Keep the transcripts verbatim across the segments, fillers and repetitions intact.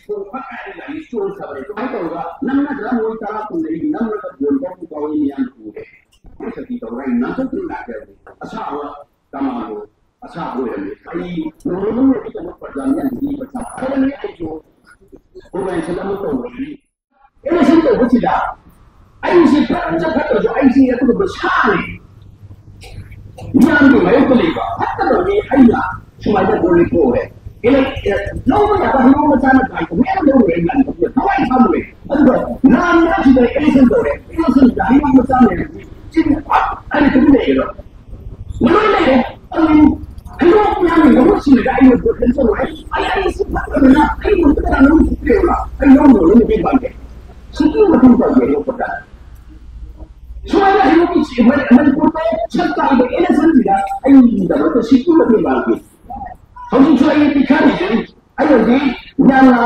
School ꯐꯠ ꯍꯥꯏꯔꯒ ꯒꯥꯔꯤ ꯆꯣꯡꯊꯕꯅꯦ꯫ ꯑꯗꯨꯃꯥꯏꯅ ꯇꯧꯔꯒ ꯅꯝꯅꯗꯅ ꯃꯣꯏ ꯇꯔꯥ ꯀꯨꯟꯗꯒꯤ ꯅꯝꯂꯒ ꯕꯣꯜ ꯀꯥꯎꯕ ꯀꯥꯎꯏ ꯃꯤꯌꯥꯝ ꯎꯔꯦ꯫ ꯃꯣꯏ ꯁꯛꯇꯤ ꯇꯧꯔꯒ ꯑꯩ ꯅꯥꯟꯊꯣꯛꯇꯨꯅ ꯂꯥꯛꯆꯕꯅꯤ꯫ ꯑꯁꯥꯕ ꯀꯃꯥꯟꯗꯣ ꯑꯁꯥꯕ ꯑꯣꯏꯔꯝꯃꯤ꯫ ꯑꯩ ꯅꯣꯡꯃ ꯅꯣꯡꯃꯒꯤꯗꯃꯛ ꯄ꯭ꯔꯖꯥ ꯃꯤꯌꯥꯝꯗꯨꯒꯤ ꯄꯩꯁꯥ ꯊꯥꯗꯔꯝꯃꯤ꯫ ꯑꯩꯁꯨ organization ꯑꯃ ꯇꯧꯔꯨꯔꯅꯤ꯫ Election ꯇꯧꯕꯁꯤꯗ ꯑꯩꯁꯤ ꯐꯠꯇ꯭ꯔꯁꯨ ꯐꯠꯇ꯭ꯔꯁꯨ ꯑꯩꯁꯤ ꯑꯗꯨꯒꯨꯝꯕ ꯁꯥꯅꯤ꯫ ꯃꯤꯌꯥꯝꯒꯤ ꯃꯥꯌꯣꯛꯇ ꯂꯩꯕ ꯐꯠꯇꯕ ꯃꯤ ꯑꯩꯅ ꯁꯨꯃꯥꯏꯅ ꯕꯣꯜ ꯂꯩꯊꯣꯛꯎꯔꯦ꯫ ꯏꯂꯦꯛ-, ꯂꯧꯕ ꯌꯥꯕ ꯍꯩꯅꯧ ꯃꯆꯥꯅ ꯀꯥꯏꯕ ꯃꯌꯥꯝ ꯂꯧꯔꯨꯔꯦ, ꯂꯥꯟ ꯇꯧꯕꯗ ꯊꯋꯥꯏ ꯊꯥꯔꯨꯔꯦ꯫ ꯑꯗꯨꯒ ꯂꯥꯟ ꯃꯔꯛꯁꯤꯗ election ꯇꯧꯔꯦ꯫ Election ꯗ ꯍꯩꯅꯧ ꯃꯆꯥ ꯃꯌꯥꯝꯁꯤ ꯆꯤꯟ ꯄꯥꯛ ꯍꯥꯏꯅ ꯇꯨꯃꯤꯟ ꯂꯩꯒꯗ꯭ꯔꯣ? ꯃꯔꯣꯏ ꯂꯩꯔꯦ꯫ ꯑꯗꯨ ꯍꯩꯅꯧ ꯃꯌꯥꯝꯒꯤ ꯃꯍꯨꯠ ꯁꯤꯜꯂꯒ ꯑꯩꯅ ꯕꯣꯠ ꯂꯦꯞꯆꯔꯣꯏ꯫ ꯑꯩ, ꯑꯩ ꯁꯤ ꯐꯠꯇꯕꯅꯤꯅ ꯑꯩ ꯃꯍꯨꯠꯇ ꯀꯅꯥ ꯃꯍꯨꯠ ꯁꯤꯜꯂꯦꯕ? ꯑꯩ ꯂꯧꯔꯨꯔꯒ ꯃꯇꯦꯡ ꯄꯥꯡꯒꯦ꯫ ꯁꯤꯒꯤ ꯃꯇꯦꯡ ꯄꯥꯡꯒꯦ ꯍꯥꯏꯔꯛꯄꯗ ꯁꯨꯃꯥꯏꯅ ꯍꯩꯅꯧꯒꯤ ꯆꯦ-, ꯃꯅꯤ-, ꯃꯅꯤꯄꯨꯔꯗ ꯁꯛ ꯇꯥꯛꯏꯕ election ꯁꯤꯗ ꯑꯩꯒꯤꯗꯃꯛꯇ ꯁꯤꯒꯤ ꯃꯇꯦꯡ ꯄꯥꯡꯒꯦ꯫ ꯍꯧꯖꯤꯛꯁꯨ ꯑꯩ ꯄꯤꯈꯥꯔꯤꯁꯦ꯫ ꯑꯩ ꯍꯧꯖꯤꯛ ꯌꯥꯝꯅ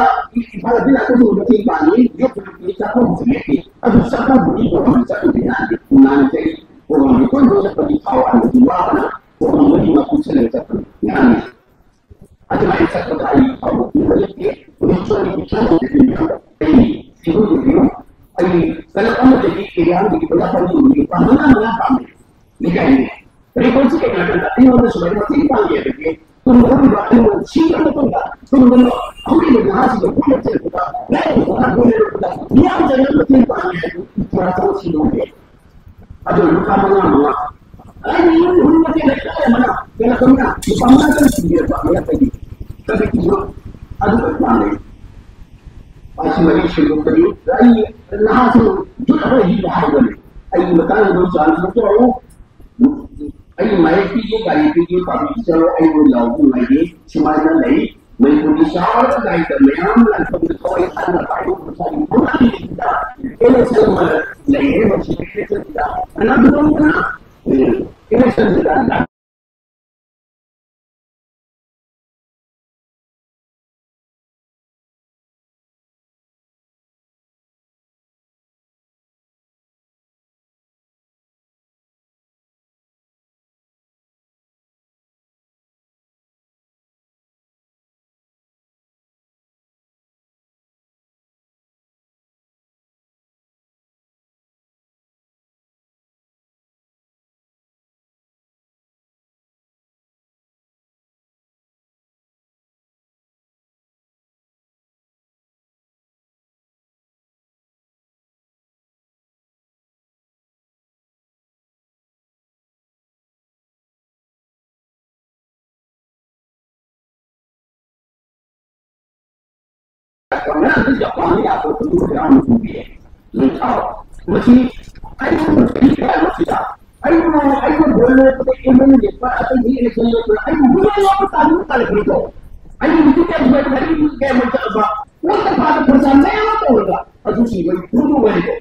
ꯏꯝꯐꯥꯜꯗ ꯂꯥꯛꯄꯁꯤꯡ ꯃꯇꯦꯡ ꯄꯥꯡꯉꯤ, ꯌꯣꯛꯄꯒꯤ ꯆꯥꯛꯈꯨꯝꯁꯨ ꯂꯦꯞꯄꯤ꯫ ꯑꯗꯨ ꯆꯥꯛꯈꯨꯝꯗꯨꯒꯤ ꯄ꯭ꯔꯣꯒ꯭ꯔꯥꯝ ꯆꯠꯂꯨꯗꯦ ꯍꯥꯏꯔꯗꯤ ꯅꯍꯥꯟꯁꯦ ꯑꯩ ꯄ꯭ꯔꯣꯒ꯭ꯔꯥꯝꯒꯤ ꯀꯣꯏꯕ ꯆꯠꯄꯒꯤ ꯊꯥꯎ ꯍꯥꯟꯕꯒꯤ ꯋꯥꯕꯅ ꯄ꯭ꯔꯣꯒ꯭ꯔꯥꯝ ꯃꯔꯤ ꯃꯉꯥ ꯄꯨꯟꯁꯤꯜꯂꯒ ꯆꯠꯄꯅꯤ ꯅꯍꯥꯟ꯫ ꯑꯗꯨꯃꯥꯏꯅ ꯆꯠꯄꯗ ꯑꯩ ꯐꯥꯎꯕ ꯄꯤꯕ ꯂꯩꯇꯦ꯫ ꯍꯧꯖꯤꯛꯁꯨ ꯑꯩ ꯄꯩꯁꯥ ꯂꯩꯇꯦ꯫ ꯑꯩ ꯁꯤꯒꯨꯝꯕꯒꯤ ꯑꯩ ꯀꯂꯕ ꯑꯃꯗꯒꯤ ꯑꯦꯔꯤꯌꯥ ꯑꯃꯗꯒꯤ ꯄꯩꯁꯥ ꯄꯥꯏꯅꯤꯡꯕꯒꯤ ꯂꯨꯄꯥ ꯃꯉꯥ ꯃꯉꯥ ꯄꯥꯝꯃꯤ꯫ ꯂꯩꯀꯥꯏꯅꯤ꯫ ꯔꯦꯀꯣꯔꯠꯁꯤ ꯀꯩꯅꯣ ꯍꯥꯏ ꯀꯥꯟꯗ ꯑꯩꯉꯣꯟꯗ ꯁꯨꯃꯥꯏꯅ ꯃꯇꯦꯡ ꯄꯥꯡꯒꯦ꯫ ꯑꯗꯒꯤ ꯇꯨꯡꯗ ꯍꯧꯔꯤꯕ ꯑꯩꯉꯣꯟꯗ ꯁꯤꯈ꯭ꯔ ꯃꯇꯨꯡꯗ ꯇꯨꯡꯗ ꯍꯧꯔꯤꯕ ꯅꯍꯥꯁꯤꯡꯗ ꯄꯨꯟꯅ ꯆꯦꯟꯕꯗ ꯂꯥꯏꯔꯕ ꯀꯅꯥ ꯂꯩꯔꯕꯗ ꯃꯤꯌꯥꯝ ꯆꯪꯅ ꯃꯇꯦꯡ ꯄꯥꯡꯉꯦ ꯍꯥꯏꯕ ꯏꯇꯤꯍꯥꯁ ꯑꯃ ꯁꯤꯟꯗꯣꯛꯑꯦ꯫ ꯑꯗꯨ ꯂꯨꯄꯥ ꯃꯉꯥ ꯃꯉꯥ꯫ ꯑꯩꯅ ꯌꯨꯝ ꯍꯨꯟꯕ ꯀꯩꯅ ꯀꯔꯝꯕꯅ ꯀꯩꯅꯣ ꯇꯧꯅ ꯂꯨꯄꯥ ꯃꯉꯥ ꯇꯔꯨꯛ ꯁꯤꯟꯕꯤꯔꯛꯄ ꯃꯔꯛꯇꯒꯤ ꯀꯔꯤ ꯄꯤꯕ ꯑꯗꯨ ꯈꯛ ꯄꯥꯝꯃꯦ꯫ ꯑꯁꯤ ꯃꯔꯤ ꯁꯦꯡꯗꯣꯛꯄꯗꯤ ꯑꯩ ꯅꯍꯥꯁꯨ ꯌꯨꯠ ꯑꯩꯈꯣꯏ ꯍꯤꯗ ꯍꯥꯏꯕꯅꯤ꯫ ꯑꯩꯒꯤ ꯃꯇꯥꯡꯗ ꯑꯗꯨꯝ ꯆꯥꯟꯁ ꯂꯧꯖꯔꯛꯎ꯫ ꯑꯩ ꯃꯥꯏꯛ ꯄꯤꯒꯦ, ꯒꯥꯔꯤ ꯄꯤꯒꯦ, ꯄꯥꯕ꯭ꯂꯤꯛ ꯆꯠꯂꯣ, ꯑꯩ ꯂꯥꯎꯕ ꯅꯨꯡꯉꯥꯏꯔꯦ꯫ ꯁꯨꯃꯥꯏꯅ ꯂꯩ꯫ ꯃꯅꯤꯄꯨꯔꯒꯤ ꯆꯥꯎꯔꯕ ꯂꯥꯏꯔꯤꯛꯇ ꯃꯌꯥꯝ ꯂꯥꯟꯐꯝꯗ ꯊꯋꯥꯏ ꯊꯥꯗꯅ ꯄꯥꯏꯕ ꯃꯁꯥꯒꯤ ꯊꯧꯅꯥ ꯂꯩꯔꯤꯁꯤꯗ ꯑꯦꯂꯦꯛꯁꯟ ꯑꯃ ꯂꯩꯔꯦ꯫ ꯃꯁꯤ ꯑꯦꯂꯦꯛꯁꯟꯁꯤꯗ ꯀꯅꯥꯒꯨꯝꯕ ꯑꯃꯅ, ꯎꯝ, ꯑꯦꯂꯦꯛꯁꯟꯁꯤꯗ ꯉꯔꯥꯡꯗꯤ ꯖꯄꯥꯟꯗ ꯌꯥꯗꯕ ꯀꯥꯡꯕꯨ ꯀꯌꯥ ꯑꯃ ꯊꯣꯛꯄꯤꯔꯦ꯫ ꯅꯣꯏ ꯊꯥꯔꯣ꯫ ꯃꯁꯤ ꯑꯩꯅ ꯃꯁꯤ ꯀꯌꯥ ꯃꯁꯤꯗ ꯑꯩꯅ ꯑꯩꯅ ꯕꯣꯜ ꯂꯣꯏꯔꯛꯄꯗ ꯑꯦꯝ ꯑꯦꯜ ꯑꯦ ꯂꯦꯞꯄ ꯑꯇꯩꯗꯤ ꯏꯂꯦꯛꯁꯟ ꯂꯦꯞꯄꯗ ꯑꯩꯅ ꯕꯣꯜ ꯂꯣꯏꯔꯛꯄ ꯇꯥꯟꯗꯨ ꯇꯥꯜꯂꯛꯄꯅꯤꯀꯣ꯫ ꯑꯩꯅ ꯃꯤꯇꯤꯡ ꯀꯌꯥ ꯊꯣꯛꯑꯦ, ꯒꯥꯔꯤ ꯀꯌꯥ ꯃꯣꯏ ꯆꯠꯂꯕ? ꯄꯣꯠꯇ ꯐꯥꯗ ꯄꯩꯁꯥ ꯃꯌꯥꯝ ꯑꯃ ꯇꯧꯔꯒ ꯑꯗꯨ ꯁꯤꯕ ꯏꯐꯨꯔꯨ ꯑꯣꯏꯔꯦꯀꯣ꯫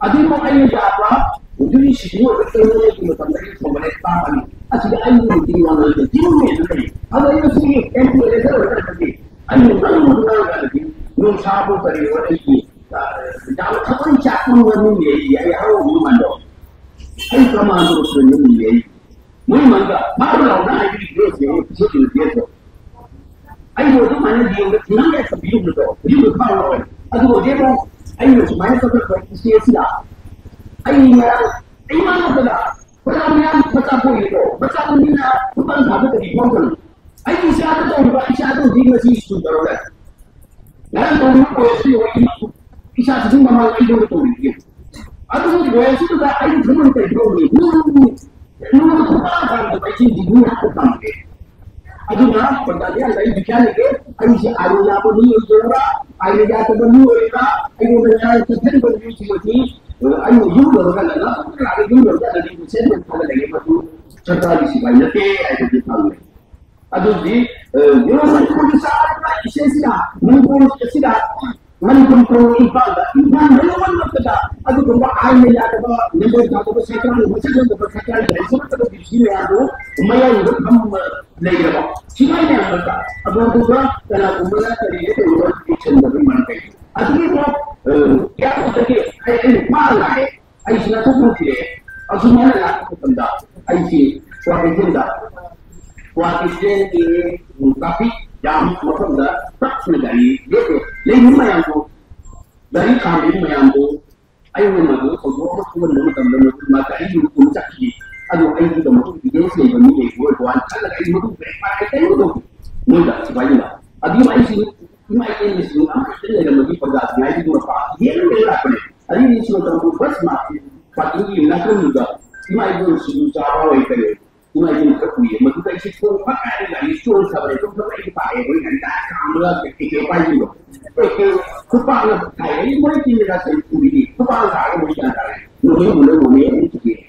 ꯑꯗꯨꯕꯨ ꯑꯩꯅ ꯌꯥꯕ ꯍꯧꯖꯤꯛ ꯁꯤꯒꯤ ꯑꯣꯏꯕ ꯇꯧꯔꯤꯉꯩꯒꯤ ꯃꯇꯝꯗ ꯑꯩꯅ ꯊꯣꯡꯕꯗ ꯇꯥꯕꯅꯤ꯫ ꯑꯁꯤꯗ ꯑꯩꯒꯤ ꯃꯤꯇꯤꯡ ꯋꯥꯡꯅ ꯂꯩꯇꯦ꯫ ꯖꯤꯔꯣ ꯃꯦꯟꯗ ꯂꯩ꯫ ꯑꯗꯣ ꯑꯩꯅ ꯁꯤꯒꯤ ꯑꯦꯝ ꯄꯤ ꯑꯦꯜ ꯑꯦ ꯑꯣꯏꯔꯀꯥꯟꯗꯗꯤ ꯑꯩꯅ ꯉꯥꯡꯕ ꯉꯥꯡꯉꯀꯥꯟꯗꯗꯤ ꯅꯨꯡꯁꯥꯕꯨ ꯀꯔꯤꯑꯣ ꯑꯩꯒꯤ, ꯑ, ꯌꯥꯝ ꯊꯃꯣꯏ ꯆꯥꯛꯄ ꯃꯤ ꯑꯩꯒꯤ ꯑꯩ ꯍꯔꯥꯎꯕ ꯃꯥꯟꯗꯣ꯫ ꯑꯩ ꯀꯃꯥꯟꯗꯣ ꯁꯣꯏꯅ ꯃꯤ ꯑꯩ ꯃꯣꯏ ꯃꯥꯡꯗ ꯐꯥꯔꯣ ꯂꯥꯎꯅ ꯍꯥꯏꯕꯤꯔꯤ ꯗ꯭ꯔꯦꯁꯁꯦ ꯐꯖꯗ꯭ꯔꯤꯕ ꯗ꯭ꯔꯦꯁꯇꯣ꯫ ꯑꯩꯕꯨ ꯑꯗꯨꯃꯥꯏꯅ ꯌꯦꯡꯕ ꯊꯤꯅ ꯌꯥꯏ ꯈꯟꯕꯤꯔꯨꯕꯗꯣ ꯌꯨꯝꯗ ꯐꯥꯔꯣ ꯂꯥꯎꯔꯦ꯫ ꯑꯗꯨꯕꯨ ꯍꯧꯖꯤꯛ ꯑꯃꯨꯛ ꯑꯩꯅ ꯁꯨꯃꯥꯏꯅ ꯇꯧꯔꯛꯄ ꯏꯆꯦꯁꯤꯗ ꯑꯩ ꯉꯔꯥꯡ ꯑꯩ ꯃꯥꯡꯉꯛꯄꯗ ꯃꯆꯥ ꯃꯌꯥꯝ ꯃꯆꯥ ꯄꯣꯛꯏꯗꯣ ꯃꯆꯥ ꯃꯤꯅ ꯈꯨꯄꯥꯡ ꯊꯥꯕ ꯀꯔꯤ ꯐꯥꯎꯗꯅꯣ? ꯑꯩꯒꯤ ꯏꯆꯥꯗ ꯇꯧꯔꯤꯕ ꯏꯆꯥꯗ ꯍꯧꯖꯤꯛ ꯉꯁꯤ ꯁ꯭ꯀꯨꯜ ꯇꯧꯔꯒ ꯉꯔꯥꯡ ꯇꯧꯔꯤꯕ ꯀꯣꯂꯦꯖꯇ ꯌꯧꯔꯛꯏ ꯏꯆꯥꯁꯤꯡ ꯃꯃꯥꯡ ꯑꯩꯉꯣꯟꯗ ꯇꯧꯔꯤꯕ ꯑꯗꯨꯒꯤ ꯋꯥꯌꯦꯜꯁꯤꯗꯨꯗ ꯑꯩꯒꯤ ꯊꯃꯣꯏ ꯀꯩꯗꯧꯔꯤ? ꯅꯣꯡꯃ ꯈꯨꯄꯥ ꯊꯥꯔꯗꯕ ꯑꯩꯁꯦ ꯗꯤꯒ꯭ꯔꯤ ꯍꯥꯞꯄ ꯄꯥꯝꯗꯦ꯫ ꯑꯗꯨꯅ ꯄꯟꯖꯥꯕꯤ ꯍꯥꯏꯔꯒ ꯑꯩ ꯕꯤꯒ꯭ꯌꯥꯟ ꯂꯩꯒꯦ꯫ ꯑꯩꯁꯦ ꯑꯥꯏꯟ ꯌꯥꯕ ꯃꯤ ꯑꯣꯏꯗꯣꯏꯔꯥ, ꯑꯥꯏꯟ ꯌꯥꯗꯕ ꯃꯤ ꯑꯣꯏꯗꯣꯏꯔꯥ? ꯑꯩꯉꯣꯟꯗ ꯉꯔꯥꯡ ꯆꯠꯊꯔꯤꯕ ꯃꯤꯁꯤꯡ ꯑꯁꯤ ꯑꯩꯅ ꯌꯨꯝ ꯌꯧꯔꯀꯥꯟꯗ ꯂꯥꯛꯑꯒ ꯌꯨꯝ ꯌꯧꯔꯀꯥꯟꯗꯗꯤ ꯃꯁꯦꯟ ꯌꯥꯝ ꯊꯥꯒꯠꯂꯛꯑꯦ꯫ ꯃꯗꯨ ꯁꯔꯀꯥꯔꯒꯤ ꯁꯤꯐꯥꯏ ꯅꯠꯇꯦ ꯍꯥꯏꯕꯗꯤ ꯈꯪꯉꯦ꯫ ꯑꯗꯨꯗꯤ, ꯑ, ꯌꯦꯡꯉꯣ, ꯃꯅꯤꯄꯨꯔꯒꯤ ꯆꯥꯔꯤꯕ ꯏꯁꯩꯁꯤꯅ, ꯃꯅꯤꯄꯨꯔ ꯑꯁꯤꯗ, ꯃꯅꯤꯄꯨꯔ ꯈꯣꯡ ꯏꯝꯐꯥꯜꯗ, ꯏꯝꯐꯥꯜ ꯃꯌꯣꯜꯃꯛꯇꯗ ꯑꯗꯨꯒꯨꯝꯕ ꯑꯥꯏꯟꯅ ꯌꯥꯗꯕ, ꯅꯝꯕꯔ ꯌꯥꯗꯕ ꯁꯔꯀꯥꯔ, ꯃꯁꯛ ꯈꯪꯗꯕ ꯁꯔꯀꯥꯔꯒꯤ ꯂꯥꯏꯁꯦꯟꯁ ꯅꯠꯇꯕ ꯗꯤꯁꯇ꯭ꯔꯤꯛ ꯃꯌꯥꯝꯗꯨ ꯃꯌꯥꯏꯗ ꯐꯝꯃ ꯂꯩꯔꯕ ꯁꯤꯐꯥꯏ ꯃꯌꯥꯝ ꯃꯔꯛꯇ ꯑꯗꯨꯒꯨꯝꯕ ꯀꯅꯥꯒꯨꯝꯕꯅ ꯀꯔꯤꯒ ꯀꯔꯤꯒ ꯌꯦꯡꯁꯤꯟꯗꯕꯒꯤ ꯃꯔꯝ ꯀꯩ? ꯑꯗꯨꯒꯤ ꯄꯣꯠ, ꯑ, ꯏꯌꯥꯝꯕꯗꯒꯤ ꯑꯩ, ꯑꯩ ꯅꯨꯄꯥ ꯂꯥꯛꯑꯦ꯫ ꯑꯩꯁꯤꯅ ꯊꯣꯛ ꯊꯣꯛꯈꯤꯔꯦ꯫ ꯑꯁꯨꯃꯥꯏꯅ ꯂꯥꯛꯄ ꯃꯇꯝꯗ ꯑꯩꯁꯤ ꯀ꯭ꯋꯥꯀꯩꯊꯦꯜꯗ, ꯀ꯭ꯋꯥꯀꯩꯊꯦꯜꯒꯤ ꯇ꯭ꯔꯥꯐꯤꯛ ꯖꯥꯝ ꯃꯐꯝꯗ ꯇꯞꯅ ꯒꯥꯔꯤ ꯂꯦꯞꯄꯦ꯫ ꯂꯩꯔꯤꯕ ꯃꯌꯥꯝꯗꯣ, ꯒꯥꯔꯤ ꯈꯥꯝꯂꯤꯕ ꯃꯌꯥꯝꯗꯣ ꯑꯩꯅ ꯃꯗꯨ ꯊꯧꯗꯣꯛ ꯑꯃ ꯊꯣꯛꯍꯟꯕ ꯃꯇꯝꯗ ꯃꯗꯨ ꯃꯥ ꯒꯥꯔꯤꯗꯨ ꯄꯨꯝ ꯆꯠꯈꯤ꯫ ꯑꯗꯣ ꯑꯩꯒꯤꯗꯃꯛ ꯏꯚꯤꯗꯦꯟꯁ ꯂꯩꯕ ꯃꯤ ꯂꯩꯕ ꯑꯣꯏꯕ ꯋꯥꯅ ꯈꯜꯂꯒ ꯑꯩ ꯃꯗꯨ ꯕ꯭ꯔꯦꯛ ꯐꯥꯏ ꯀꯔꯤꯝꯇ ꯇꯧꯗꯦ꯫ ꯃꯣꯏꯗ ꯁꯤꯐꯥꯏꯗꯨꯅ ꯑꯗꯨꯒꯤ ꯑꯩꯁꯤ ꯏꯃꯥ ꯏꯕꯦꯟꯅꯁꯤꯡ ꯑꯃꯈꯛꯇ ꯂꯩꯔꯝꯕꯒꯤ ꯄ꯭ꯔꯖꯥꯁꯤꯡ ꯍꯥꯏꯗꯤ ꯃꯄꯥ ꯌꯦꯟ ꯂꯩ ꯂꯥꯛꯄꯅꯦ꯫ ꯑꯗꯨꯒꯤ ꯁꯤꯕ ꯇꯧꯕ ꯕꯁ ꯃꯥꯛ ꯄꯥꯔꯀꯤꯡꯒꯤ ꯅꯥꯀꯟꯗꯨꯗ ꯏꯃꯥ ꯏꯕꯦꯟ ꯁꯤꯡꯖꯨ ꯆꯥꯕ ꯑꯣꯏ ꯀꯔꯤ ꯑꯣꯏ ꯏꯃꯥ ꯏꯕꯦꯟ ꯈꯔ ꯎꯏꯌꯦ꯫ ꯃꯗꯨꯗ ꯑꯩꯁꯦ ꯊꯣꯡ ꯐꯠ ꯍꯥꯏꯔꯒ ꯒꯥꯔꯤ ꯆꯣꯟ ꯁꯥꯕꯅꯦ꯫ ꯑꯗꯨꯝ ꯐꯠ ꯑꯩ ꯄꯥꯛꯑꯦ꯫ ꯑꯩꯈꯣꯏ ꯉꯟꯇꯥ ꯈꯥꯝꯃꯒ ꯀꯩꯀꯩ ꯄꯥꯏꯁꯤꯟꯕ ꯈꯨꯄꯥꯛꯅ ꯊꯥꯏꯔꯛꯏ ꯃꯣꯏ ꯇꯤꯟꯗꯒ ꯁꯦꯡ ꯄꯨꯔꯤꯅꯤ꯫ ꯈꯨꯄꯥꯛꯅ ꯊꯥꯔꯒ ꯃꯣꯏ ꯒ꯭ꯌꯥꯟ ꯇꯥꯔꯦ꯫ ꯅꯣꯡꯃꯩ ꯃꯨꯜꯂ ꯅꯣꯡꯃꯩ ꯑꯗꯨꯝ ꯊꯨꯗꯦꯛꯑꯦ꯫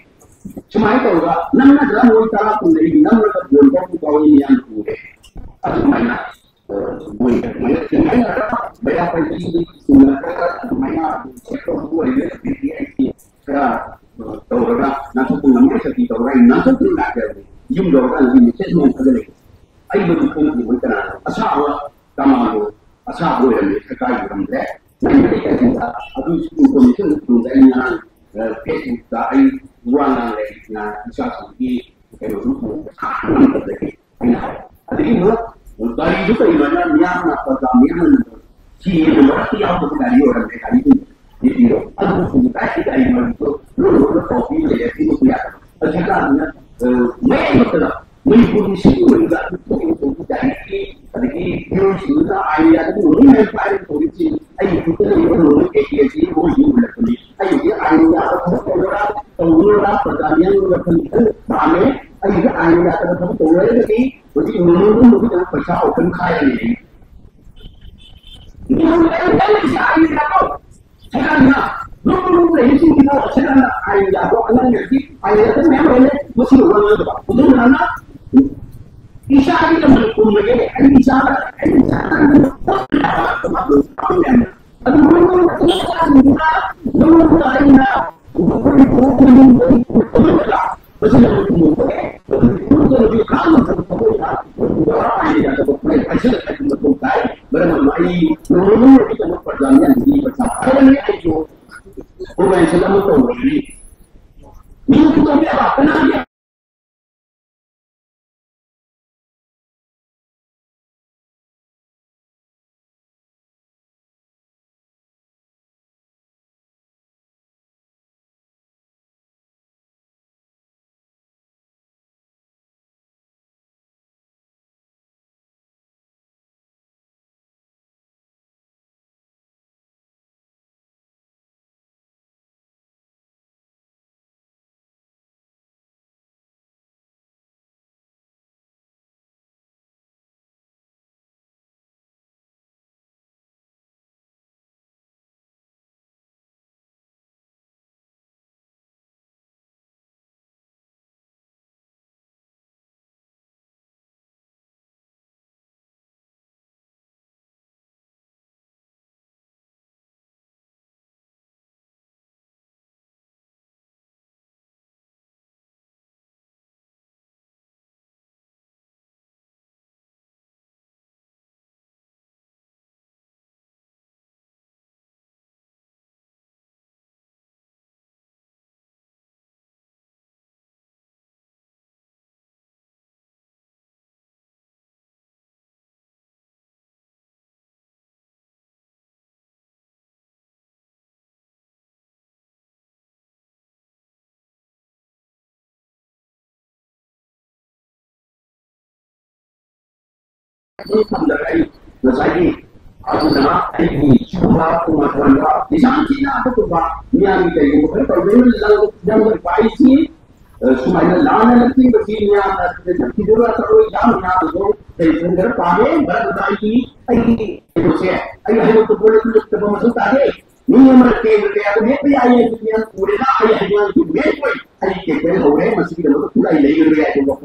ꯁꯨꯃꯥꯏꯅ ꯇꯧꯔꯒ ꯅꯪꯅ ꯅꯠꯇ꯭ꯔꯥ ꯃꯣꯏ ꯇꯔꯥ ꯀꯨꯟ ꯂꯩꯔꯤ ꯅꯝꯃꯒ ꯕꯣꯟ ꯀꯥꯎꯕ ꯀꯥꯎꯏ ꯃꯤꯌꯥꯝ ꯎꯔꯦ꯫ ꯑꯗꯨꯃꯥꯏꯅ, ꯑ, ꯃꯣꯏ ꯑꯗꯨꯃꯥꯏꯅ ꯊꯦꯡꯅꯔꯒ ꯃꯩꯔꯥ ꯄꯥꯏꯕꯤ ꯆꯨꯝꯅꯔꯒ ꯑꯗꯨꯃꯥꯏꯅ ꯁꯦꯝꯗꯣꯛꯄ ꯑꯣꯏꯔꯦ꯫ ꯑꯗꯒꯤ ꯑꯩꯁꯦ ꯈꯔ, ꯑ, ꯇꯧꯔꯒ ꯅꯥꯟꯊꯣꯛꯄ ꯉꯝꯃꯦ꯫ ꯁꯛꯇꯤ ꯇꯧꯔꯒ ꯑꯩ ꯅꯥꯟꯊꯣꯛꯇꯨꯅ ꯂꯥꯛꯆꯕꯅꯤ꯫ ꯌꯨꯝ ꯌꯧꯔꯀꯥꯟꯗ ꯃꯦꯁꯦꯖ ꯑꯃꯨꯛ ꯊꯥꯖꯤꯜꯂꯛꯏ꯫ ꯑꯩ ꯃꯗꯨ ꯈꯪꯗꯦ ꯃꯣꯏ ꯀꯅꯥꯅꯣ꯫ ꯑꯁꯥꯕ ꯀꯃꯥꯟꯗꯣ ꯑꯁꯥꯕ ꯑꯣꯏꯔꯝꯃꯦ ꯁꯔꯀꯥꯔꯒꯤ ꯑꯣꯏꯔꯝꯗ꯭ꯔꯦ꯫ ꯑꯗꯨ ꯏꯟꯐꯣꯔꯃꯦꯁꯟ ꯇꯨꯡꯗ ꯑꯩ ꯉꯔꯥꯡ, ꯑ, ꯐꯦꯁꯕꯨꯛꯇ ꯑꯩ ꯋꯥ ꯉꯥꯡꯂꯦ꯫ ꯏꯆꯥꯁꯤꯡꯒꯤ ꯀꯩꯅꯣꯗꯨ ꯉꯝꯗꯕꯗꯒꯤ ꯑꯩꯅ ꯍꯥꯏ꯫ ꯑꯗꯒꯤ ꯑꯃꯨꯛ ꯒꯥꯔꯤꯗꯨ ꯀꯩꯅꯣꯅ ꯃꯤꯌꯥꯝꯅ ꯄ꯭ꯔꯖꯥ ꯃꯤꯌꯥꯝꯅ ꯆꯦꯟꯕ ꯃꯔꯛꯇ ꯌꯥꯎꯗꯕ ꯒꯥꯔꯤ ꯑꯣꯏꯔꯝꯃꯦ꯫ ꯒꯥꯔꯤꯗꯨ ꯌꯦꯡꯕꯤꯔꯣ꯫ ꯑꯗꯨ ꯍꯧꯖꯤꯛ ꯀꯥꯏꯗ ꯒꯥꯔꯤ ꯃꯔꯤꯗꯣ ꯂꯣꯏ ꯂꯣꯏ ꯀꯥꯎꯕꯤ ꯂꯩꯔꯦ꯫ ꯁꯤꯃꯁꯨ ꯌꯥꯗꯕ꯫ ꯍꯧꯖꯤꯛꯀꯥꯟꯁꯤꯅ, ꯑ, ꯃꯌꯥꯏ ꯃꯛꯇꯗ ꯃꯅꯤꯄꯨꯔꯒꯤ ꯁꯤꯒꯤ ꯑꯣꯏꯕ ꯗꯥꯏꯔꯦꯛꯀꯤ ꯑꯗꯒꯤ ꯃꯤꯑꯣꯏꯁꯤꯡꯗꯨꯗ ꯑꯥꯏꯟ ꯌꯥꯗꯕ ꯂꯣꯏꯅ ꯃꯌꯥꯝ ꯄꯥꯏꯔꯒ ꯇꯧꯔꯤꯁꯤ ꯑꯩꯒꯤ ꯈꯨꯠꯇ ꯂꯩꯕ ꯂꯣꯏꯅ ꯑꯦ ꯀꯦ ꯁꯤ ꯃꯣꯏꯒꯤ ꯎꯠꯂꯛꯄꯅꯤ꯫ ꯑꯩꯒꯤꯗꯤ ꯑꯥꯏꯟ ꯌꯥꯗꯕ ꯊꯕꯛ ꯇꯧꯔꯒ ꯇꯧꯔꯒ ꯄ꯭ꯔꯖꯥ ꯃꯤꯌꯥꯝꯒꯤ ꯋꯥꯈꯜ ꯈꯤꯇꯪ ꯄꯥꯝꯃꯦ꯫ ꯑꯩꯒꯤꯗꯤ ꯑꯥꯏꯟ ꯌꯥꯗꯕ ꯊꯕꯛ ꯇꯧꯔꯒꯗꯤ ꯍꯧꯖꯤꯛ ꯅꯣꯡꯃ ꯅꯣꯡꯃꯒꯤ ꯄꯩꯁꯥ ꯑꯣꯄꯟ ꯈꯥꯏꯔ ꯂꯩꯔꯦ꯫ ꯅꯣꯡꯃ ꯅꯣꯡꯃꯒꯤ ꯑꯥꯏꯟ ꯌꯥꯗꯕ ꯁꯔꯀꯥꯔꯅ ꯂꯨꯞꯄ ꯂꯨꯞꯄ ꯂꯩꯕꯁꯤꯡꯁꯤꯕꯨ ꯁꯔꯀꯥꯔꯅ ꯑꯥꯏꯟ ꯌꯥꯕ ꯑꯉꯥꯡꯁꯤꯡꯁꯤ ꯑꯥꯏꯟ ꯌꯥꯗꯕ ꯃꯌꯥꯝ ꯂꯩꯔꯦ, ꯃꯁꯤꯒ ꯋꯥ ꯉꯥꯡꯗꯕ꯫ ꯑꯗꯨꯅ ꯏꯆꯥꯒꯤ ꯂꯃꯟ ꯈꯨꯝꯕꯒꯤ ꯑꯩ ꯏꯆꯥꯗ ꯑꯩ ꯏꯆꯥꯗ ꯑꯗꯨ ꯃꯔꯨ ꯑꯣꯏꯅ ꯏꯆꯥꯁꯤꯡꯁꯤꯅ ꯃꯔꯨ ꯑꯣꯏꯅ ꯑꯩꯅ ꯑꯗꯨꯝ ꯊꯝꯖꯔꯒ ꯑꯩ ꯉꯁꯥꯏꯒꯤ ꯑꯗꯨꯅ ꯑꯩꯒꯤ ꯁꯤꯒꯨꯝꯕ ꯇꯣꯉꯥꯟ ꯇꯣꯉꯥꯟꯕ ꯗꯤꯖꯥꯏꯟꯁꯤꯅ ꯑꯗꯨꯒꯨꯝꯕ ꯃꯤꯌꯥꯝꯒꯤ ꯀꯩꯒꯨꯝꯕ ꯈꯔ ꯇꯧꯗꯣꯏꯅ ꯂꯪ ꯂꯪꯕ ꯄꯥꯏꯁꯤ ꯁꯨꯃꯥꯏꯅ ꯂꯥꯟꯅ ꯂꯝꯖꯤꯡꯕꯁꯤ ꯃꯤꯌꯥꯝꯅ ꯊꯤꯗꯣꯛꯂ ꯆꯠꯂꯣꯏ ꯌꯥꯝ ꯌꯥꯝꯅꯁꯨ ꯀꯩ ꯈꯔ ꯄꯥꯝꯃꯦ꯫ ꯃꯔꯝ ꯑꯗꯨꯅ ꯑꯩꯒꯤ ꯑꯩꯒꯤ ꯀꯩꯅꯣꯁꯦ ꯑꯩ ꯍꯥꯏꯗꯣꯛꯄ ꯄꯣꯠ ꯑꯗꯨ ꯃꯊꯧ ꯇꯥꯗꯦ꯫ ꯃꯤ ꯑꯃꯅ ꯀꯦꯟꯗ꯭ꯔ ꯀꯌꯥꯗ ꯂꯦꯞꯄ ꯌꯥꯏ ꯍꯥꯏꯕꯗꯨ ꯃꯤꯌꯥꯝ ꯎꯔꯦꯅ ꯑꯩ ꯍꯥꯏꯅꯤꯡꯉꯥꯏꯁꯨ ꯂꯦꯞꯄꯣꯏ꯫ ꯑꯩ ꯀꯦꯟꯗ꯭ꯔ ꯍꯧꯔꯦ, ꯃꯁꯤꯒꯤꯗꯃꯛꯇ ꯄꯨꯔꯥ ꯑꯩ ꯂꯩꯔꯔꯣꯏ ꯍꯥꯏꯕꯀꯣ꯫